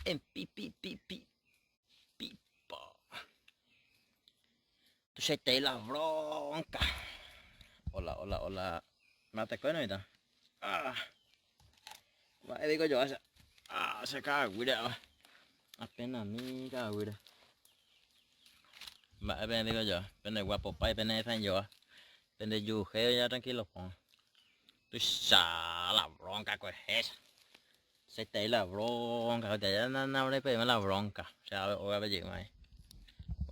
En pi pi pi pi pipo. Tuichaitei la bronca. Hola, hola, hola. Mbatekue noĩta. Ah. Mba'e piko joa che. Ah, che ka'aguýre ava. Apenami ka'aguýre. Mba'e peẽ piko joa. Pende guapopái pene resãi joa. Pende juhéi oja tranquilo porã. Tuicha la bronca kuehe che. Tuichaitei la bronca. Oja na na orepevéma la bronca. Che ave ógape jeýma aĩ.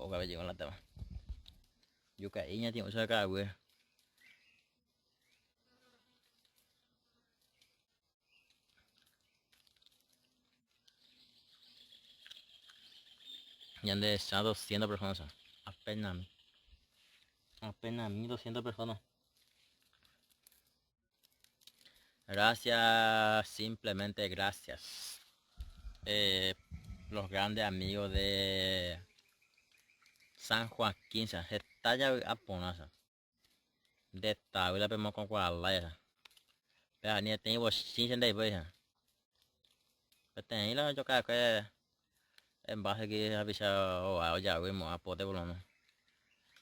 Ógape jeýma la tema. Juka'i ñati'ũ che ka'aguýre. Ñande echa 200 personas. Apenas. Apenas 1200 personas. Gracias, simplemente gracias. Eh, los grandes amigos de San Joaquín, heta javy'a porã. Nde tavy la pemokõkuaa lája. Pe ani peteĩ bochinche ndaipóicha. Peteĩ la ojoka'ekue envase ki hapicha ova ojavy mo'ã pote por lo menos.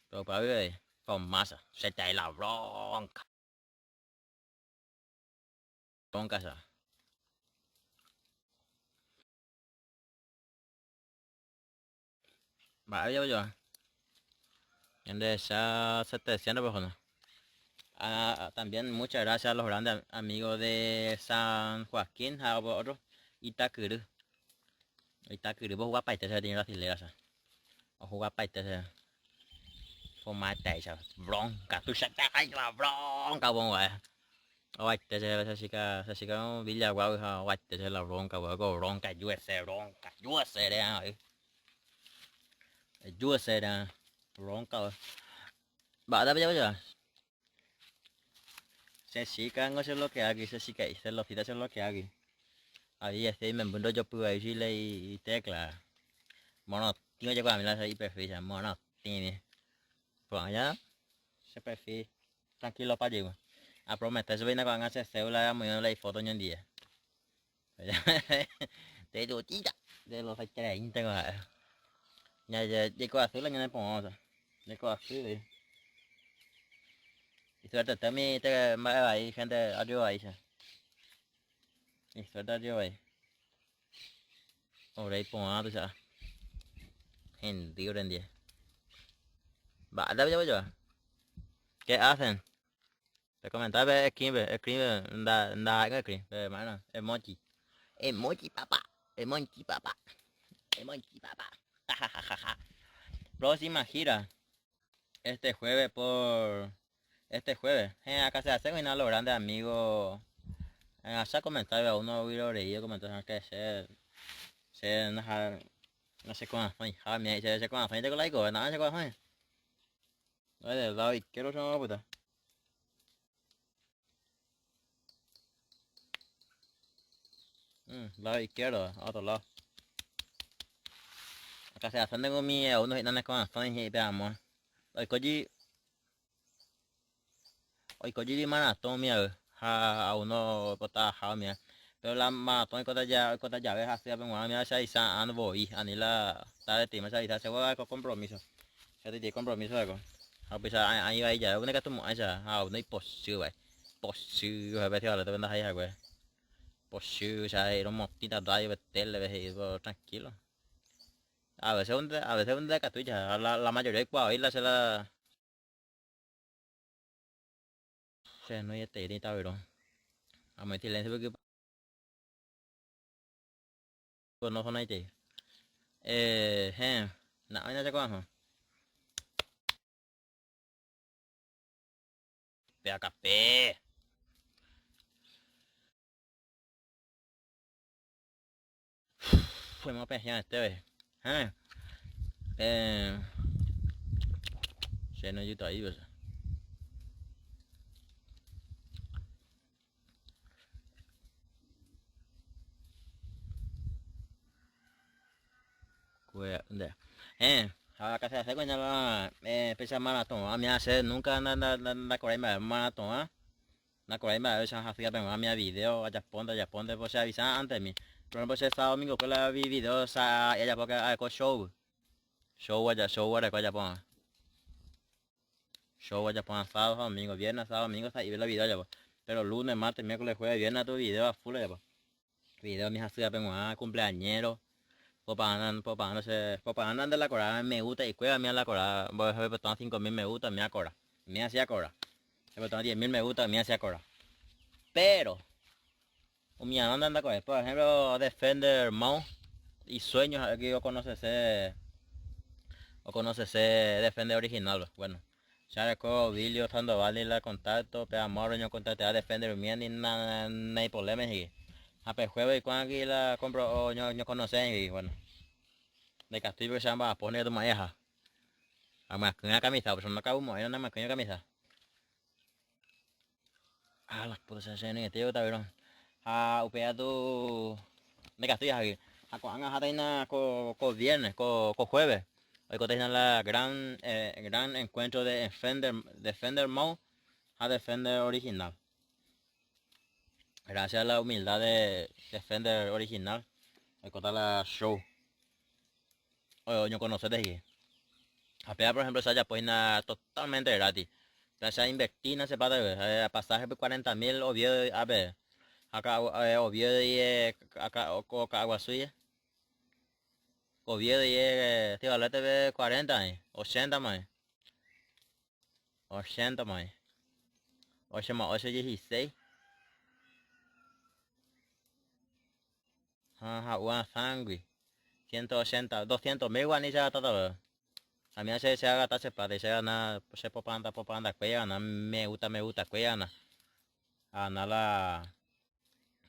Pero upéva avei Tomasa, che tai la bronca. Bronca cha. Mba'e ojapo joa? Ñande echa 700 personas. Ah, también muchas gracias a los grandes amigos de San Joaquín ha otro Itakyry. Itakyry ohugapaite che peteĩ brasilera che. Ohugapaite che. Fomataicha bronca tuichaiteháicha bronca opongua'e. Ovaite che esa chica, esa chica Villa Guau ha ovaite che la bronca, ko bronca USA, bronca USA re. USA ra bronca. Mba'épa pejapo joa? Che chica ngo che bloqueágui, che chica'i celosita che bloqueágui. Avei este imemby ndojopyvai chile itecla. Morotĩ ojekuaami la iperfil che, morotĩmi. Ko'ág̃a che perfil tranquilopa jeýma. Apromete chupe hína ko'ág̃a che cédula amoĩva la ifoto oñondive. Terotita celosaitereínte ko ha'e. Jaiko asy la ñane porã osea. Jaiko asy voi. Isuertete umi mba'e vai gente arriba vaícha. Isuerte arriba vai. Ore iporã tuicha. Hendy orendie. Mba'épa pejapo joa? ¿Qué hacen? Pe comentario pe escribe, escribe, nda nda escribe, pe ma'erã, emoji. Emoji papá, emoji papá. Emoji papá. Próxima gira. Este jueves por este jueves. Eh, acá se hace con los grandes amigos. Eh, allá comentario uno hubiera leído comentarios que se se no no sé cómo ja, me dice se cómo te con nada se cómo Del lado izquierdo se me va a puta. Lado izquierdo, a otro lado. Acá se hacen tengo mi uno y no con y pe amor. Oiko oiko ji maratón mi ha uno bota ha mi. Pero la maratón oikota ya oikota jave hasy ape g̃uarã mi che avisa an voi ani la tarde che avisa che voy compromiso. Che tiene compromiso va'ekue. Ha upéicha aĩ vai jave ndaikatumo'ãicha ha uno ipochy vai. Pochy ohepe festival-pe ndaha'éi hague. Pochy che romotĩta radio-pe tele-pe he'i tranquilo. A veces a veces ndaikatúicha ha la mayoría oikuaa oĩ la che la che noĩeteiri tavyro. Amoĩ silencio porque no sonaitei. Eh, héẽ, na'õina che ko'ág̃a. Pe akape. Fuimos pensión-eteve. Héẽ. Eh, che noĩjytaíva che. Héẽ, ha acá se hace coña la fecha maratón-va, mi hace nunca ndakorái mba'eve maratón-va, ndakorái mba'eve che hasýva peg̃uarã mi video ajapónte ajapónte, pues che avisa antes-mi. Por ejemplo, che sábado domingo-kue la video sa'i ajapo areko show. Show aja, show areko ajapo. Show ajapo sábado ha domingo, viernes, sábado, domingo sa'ive la video ajapo. Pero lunes, martes, miércoles, jueves, viernes tu video a full ajapo. Video mi hasývape g̃uarã, cumpleañero, propaganda, propaganda che, propaganda nde la kora, me gusta ikuéva mía la kora, mbo'ehape 5000 me gusta mía kora, mía hacía kora. Hepytã 10.000 me gusta mía hacía kora. Pero umi arã ndako'ẽ, por ejemplo, Defender Mao y sueño ha'e que oconocese oconocese Defender original, bueno. Che areko Ovilio Sandoval ni la contacto, pe amor roñocontactea Defender umía ni na naipoléma he'i. Ha pe jueves oikuaágui la compro oñoconoce he'i, bueno. Ndaikatúi porque che amba'apo ni katu ma'ẽ aha. Amyakỹa camisa, pero no akavumo'ãi namyakỹi camisa. Ah, la puta che che taverõ. Ha upe katu ndaikatúi aha Ha ko'ág̃a aháta hína ko ko viernes, ko ko jueves, oikóta hína la gran gran encuentro de Defender Defender Mou ha Defender Original. Gracias a la humildad de Defender Original, oikóta la show. Oñoconoce he'i. Ha péva por ejemplo che ajapo hína totalmente gratis. Péva che ainvertína che plata pasaje pe 40.000 Oviedo ápe. Ha Oviedo ko Ka'aguasúi. Oviedo Ciudad 40 oĩ, 80 oĩ. 80 oĩ. 8 más 8, 16. Ha ha'úva sángui. 180, 200 mil guarani che agata tave. A mí che che agata che plata che gana che propaganda propaganda kue gana me gusta me gusta kue gana. Agana la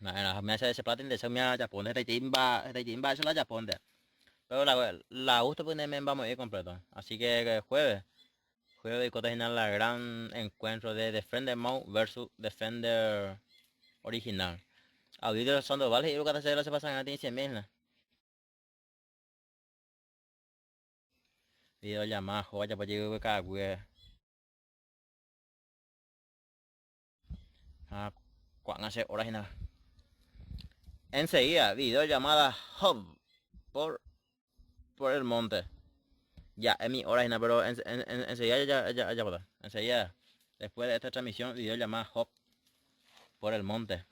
na'erã ha che che plata nde che umi ajapo hetaitei mba hetaitei mba'e che la ajapo nde. Pero la la gusto pues ne mbamo'ẽ completo. Así que jueves jueves oikóta hína la gran encuentro de Defender Mou versus Defender Original. Auditorio Sandoval he'i rokata che la che pasarã tĩ 100.000. Videollamada joya pa jey ka'aguy. Ha ko'ág̃a che hora hína. Enseguida, videollamada hub por por el monte. Ya es mi hora hína, pero en, en, en, enseguida ya, ya, ya, ya, Enseguida, después de esta transmisión, videollamada hub por el monte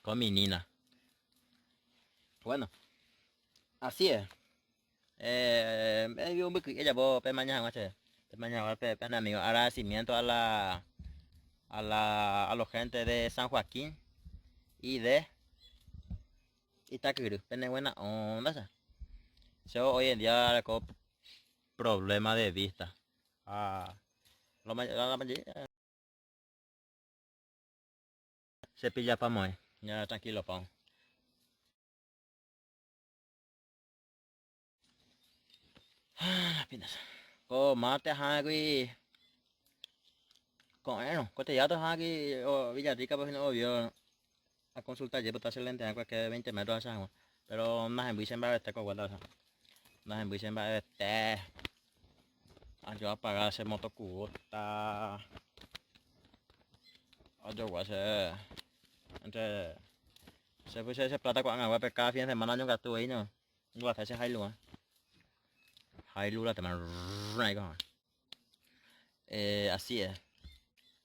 con mi nina. Bueno, así es. Eh, ejapo pemaña hag̃ua che, pemaña hag̃ua pe pene amigo. Agradecimiento a la a la a los gente de San Joaquín y de Itakyry, pene buena onda che. Che hoy en día areko problema de vista. Ha lo la mayoría se pillapa moe. Ya tranquilo, pao. Ko martes ahágui ko'ẽrõ ko tejáto ahágui Villarrica pe obvio aconsulta jepota che lente'ã cualquier 20 metros acha hag̃ua pero nahembýi che mba'evete ko vuelta nahembýi che mba'evete ajoapaga che motocubota ajogua che entre che puse che plata ko'ag̃agua pe cada fin de semana añongatu heína Guata che hailuã. Hailu la tema. Así es.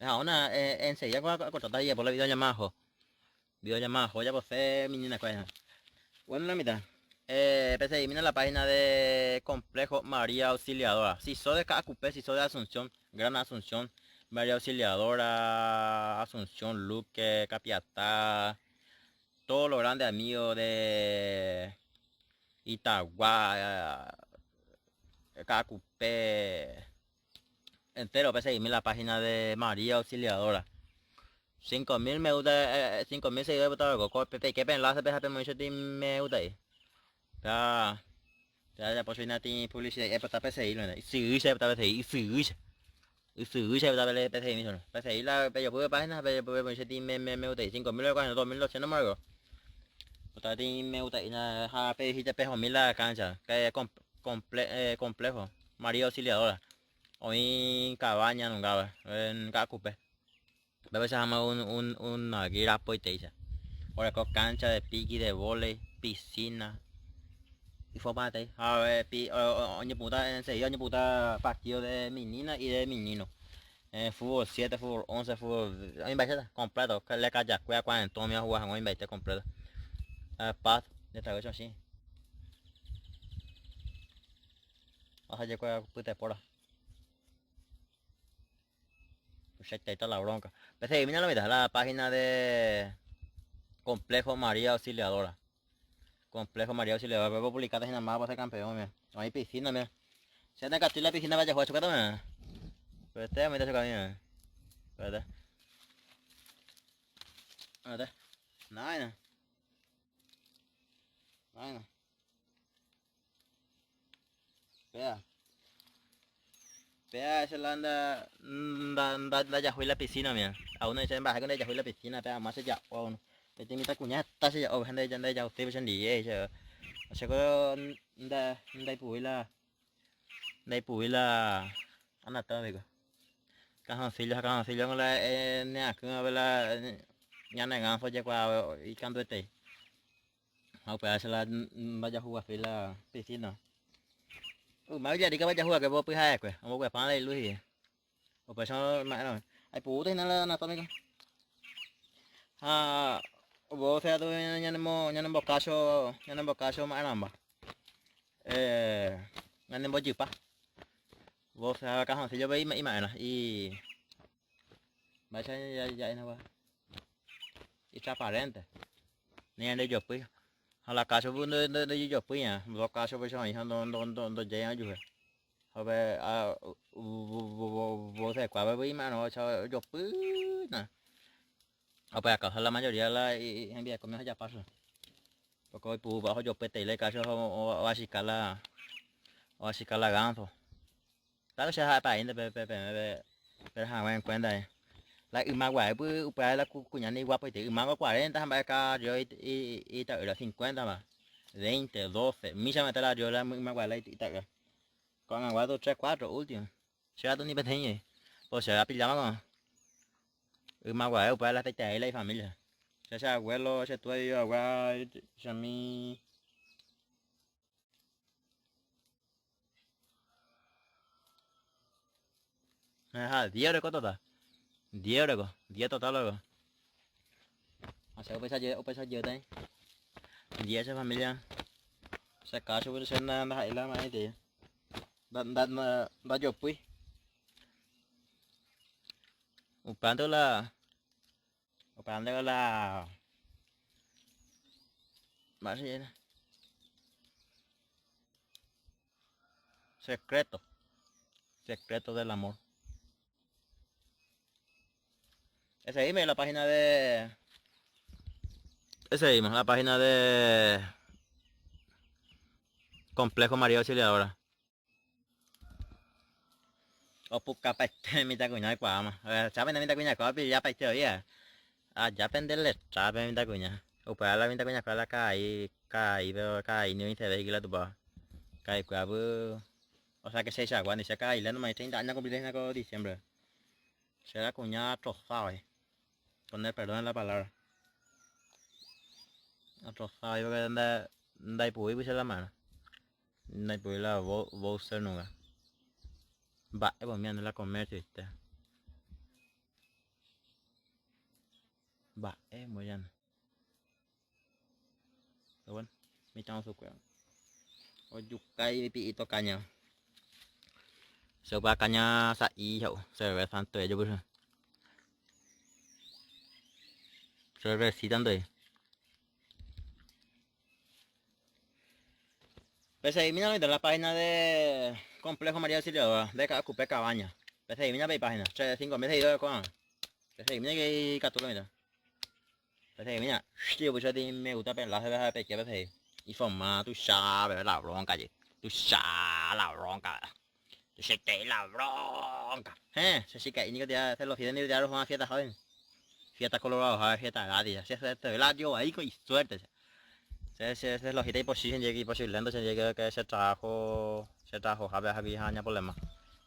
Ahora enseguida cortata y por la videollamada jo. Videollamada jo ya posee mi nena cuál. Bueno, la mitad. PCI, mira la página de Complejo María Auxiliadora. Si sos de Caacupé, si sos de Asunción, Gran Asunción, María Auxiliadora, Asunción, Luque, Capiatá, todos los grandes amigos de Itagua, Caacupé, entero, PCI, la página de María Auxiliadora. 5.000 me gusta, 5.000 seguidores por todo ¿Qué enlace PHP mucho me gusta ahí? Ya, ya, ya, pues soy publicidad, está PCI, ¿no? Sí, se está PCI, sí, sí, se está PCI, PCI, la, yo pude página, pero mucho me me gusta ahí, 5.000, 2.200 no me acuerdo. Me gusta ahí, ja, pe, pe, mil la cancha, que complejo, María Auxiliadora, hoy cabaña, nunca, en Caacupé. Bebe se llama un una guira poiteiza. Ahora con cancha de piqui, de volei, piscina ifopaetei ha oñepyrũta enseguida oñepyrũta partido de menina y de menino fútbol siete, fútbol once, fútbol oĩmbaitéta completo lekajakuéra cuarentón umi ohuga hag̃ua oĩmbaite completo paz ndetaguéicha oĩ asajekuéra pytepóra. Tuichaiteita la bronca. Peseguimína lo mitad la página de Complejo María Auxiliadora. Complejo María Auxiliadora. Pero publicada hína máva ser campeón, mira. No hay piscina, mira. Se anda la piscina vaya a jugar chocata, mira. Pero este mira choca, mira. Espérate. Espérate. Nada, nada. Péa. Péa che la nda nda ndajahúi la piscina mía. A uno dice mba'éko ndajahúi la piscina péa ama cheja'o a uno. Peteĩ mitãkuña heta cheja'o ha ndajahúi chendive che. Chéko nda ndaipuvúi la ndaipuvúi la anatómico. Cajoncillo ha cajoncillo niko la neakỹvape la ñane gánso jekuaa ikanduetei. Ha upéva che la ndajahuguasúi la piscina. Yma Villarrica vajahu va'ekue po pyharekue, omboguepa la ilus guive. Upéicha ma'erõ aipurúta hína la anatómica. Ha vos sea tu ñanemo ñanembokácho ñanembokácho ma'erãmba. Eh, ñanembojypa. Vos sea cajoncillo-pe ima'erã y mba'éicha ja'éna kua itransparente. Ni ñandejopy. Ha la kácho ndojejopýi ña, dos kácho péicha oĩ ha ndojéi ojuehe. Ha pe vosekuápe voi imarõ ohecha ojopýna. Ha pe akáso la mayoría la hembiapo ohejapa chupe. Porque oipuru ojopyeterei la ikácho ha oachika la oachika la gánso. Claro che ha'epa aínte pe peẽme pe haguã en cuenta la yma guaépy upéva la kuña ni guapoite yma 40 ha mba'e kario ita'ýra 50 ma 20, 12 umícha mete la rio la yma guae la ita'ýra ko'ág̃a guatu 3, 4 último che katu ni peteĩ po che apilláma ko'ág̃a yma guae upéva la hetaiterei la ifamilia che che abuelo che túa oviviva chami. Ajá, 10 oreko total. 10 oreko, 10 total oreko. O sea, upéicha je, upéicha jeýta 10 che familia. Che kácho pero che ndaha'éi la ma'ẽtei. Nda nda ndajopýi. Upévante la upévante la mba'éicha jeýna. Secreto. Secreto del amor. Seguime la página de... Seguimos la página de... Complejo María Auxiliadora. Opukapaite mitãkuña oikuaáma. Ohechápente mitãkuña kuéra opillapaite oĩ ae. Aja pende letrápe mitãkuña. Upéva la mitãkuña kuéra la karai karaípe karai ni oĩseve hína la tupao. Karai kuéra o sea que cheichagua ni che karai léntoma 30 años acumplíta hína ko diciembre. Che la kuña atrozado aĩ. Con el perdón de la palabra. Atrozado aĩ porque ndaipuvúi che la mano. Ndaipóri la Bowser nunga. Mba'épa umi ande la comercio ite. Mba'e moyana. Pero bueno, mitã osukuéva. Ojuka ipi'ito caña. Se upa caña sa'i ha'u, cerveza antoe jopyhy. Cervecita antoe. Peseguimína ahorita la página de Complejo María Auxiliadora de Ka'akupe Cabaña. Peseguimína pe ipágina. Che 5000 seguidores ko'ág̃a. Peseguimína que ikatu lo mitad. Peseguimína. Yo puse ti me gusta pe enlace pe peike pesegui. Ifoma tuicha pe la bronca je. Tuicha la bronca. Tuichaite la bronca. Héẽ, che chika'i niko tia celosite niko tia roha'ã fiesta hápe. Fiesta colorado hápe, fiesta gratis. Che suerte la jovai ko isuerte che. Che che celosite ipochy chendive ipochy lento chendive que che trabajo che trabajo hápe ahágui ha ñapolema.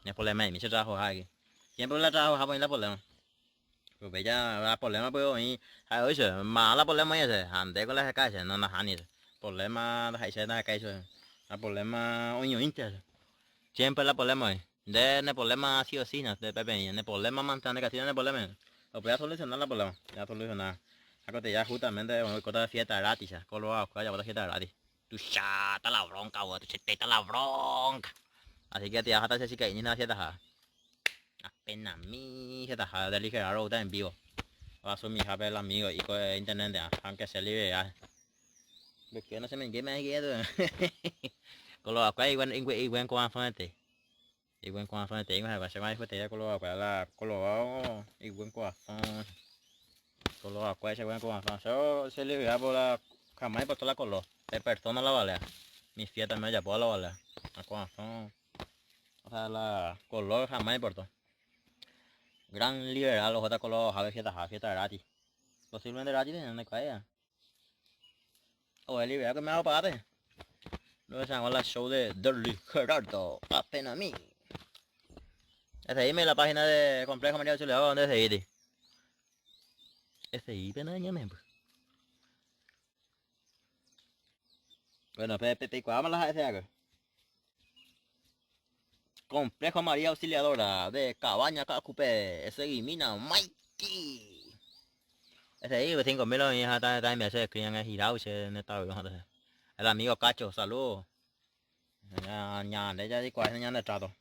Ñapolema'imi che trabajo hágui. Siempre la trabajo hápe oĩ la polema. Upéi ja la polema pues oĩ ha'e oĩ che, ma la polema oĩ hese, ha ndéko la heka hese, no nahániri. Problema ndaha'éicha ndahakái chupe. La problema oĩ oĩnte hese. Siempre la problema oĩ. Nde ne problema sí o sí hína nde peteĩ. Ne problema mante nde katu ne problema hína. Upéva soluciona la problema. Ya soluciona. Ha ko teja justamente oikóta fiesta gratis-cha. Koloa okuéra ojapóta fiesta gratis. Tuicháta la bronca vos, tuichaitéta la bronca. Así que te aháta che chika'ini hína fiestaha. Apenami fiestaha deligerado oúta en vivo. Oasumihápe el amigo iko internet-nte, aunque sea liberal. Mbyky no se me entiende me quieto. Koloakuéra igual igual corazónete. Igual corazónete igual se va a disfrutar koloakuéra la koloa igual corazón. Koloakuéra che buen corazón. Yo se libera por la jamás importó la color. De persona la valea. Mi fiesta me ojapo la valea. La corazón. O sea, la color jamás importó. Gran liberal ohóta color ohápe fiestaha, fiesta gratis. Posiblemente gratis, no caiga. O el liberal que me va a pagar. Luego se llama la show de Derly Gerardo. Apenas a mí. Seguime la página de Complejo María Auxiliadora donde seguiste. Seguí pena ñame. Bueno, pe pe peikuaáma la ha'e acá. Complejo María Auxiliadora de Cabaña Cacupe. Seguimina Mikey. Ese ahí, 5000 mi hija está en mi escriben en girado che neta El amigo Cacho, saludos. Ñande ya di cuál ñande trato.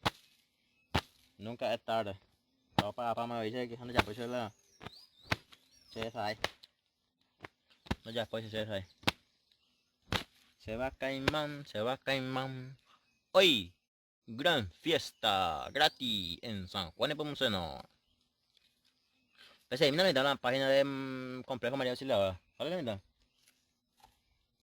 Nunca es tarde. Todo para para me dice que anda ya pues la che sai. No ya pues che sai. Se va Caimán, se va Caimán. Hoy gran fiesta gratis en San Juan de Pomuceno. Pese, mira la página de Complejo María Auxiliadora. ¿Cuál es la mitad?